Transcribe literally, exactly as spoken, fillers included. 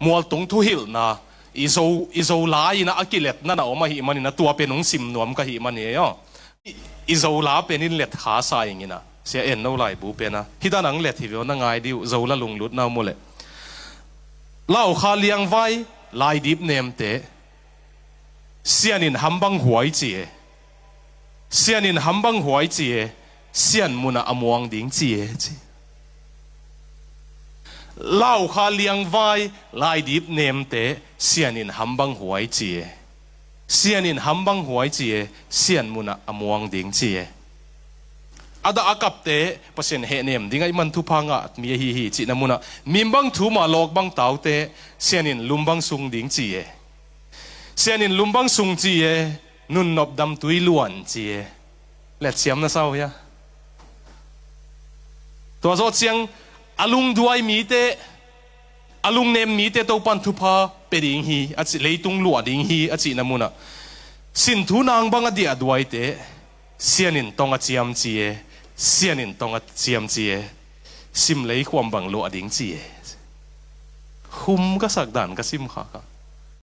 mualtung thuhilhna i Zo, i Zo la in a kiletna na om ahih manin a tua pen hong sim nuam ka hih man hi aw. I, i Zo la pen in let kha sa ing in a, Sia En No laibu pen a hih dan ang let hi ve aw, na ngai dih uh, Zo la lunglutna om uh leh. Laukha liangvai, laidip nemte, Sian in hambang huai ci e. Sian in hambang huai ci e. Sian munah a muang ding ci e ci. Laukha liangvai, laidip nemte, Sian in hambang huai ci e. Sian in hambang huai ci e. Sian munah a muang ding ci e. A dah a kapte Pasian hehnem ding a i man thupha ngah mi ahi hi cihna munah, mimbang thum a lawk bang taute, Sian in lumbang sung ding ci e. Sian in lumbang sung ci e, nunnop damtui luan ci e. Letsiam na sau hia? Tua zawh ciang a lungduai mite, a lungnem mite Topan thupha pia ding hi a ci, leitung luah ding hi a cihna munah, sin thu nang bang a diahduaite, Sian in tong a ciam ci e, Sian in tong a ciam ci e, sim lei khuam bang luah ding ci e. Hum ka sak dan ka sim kha kha.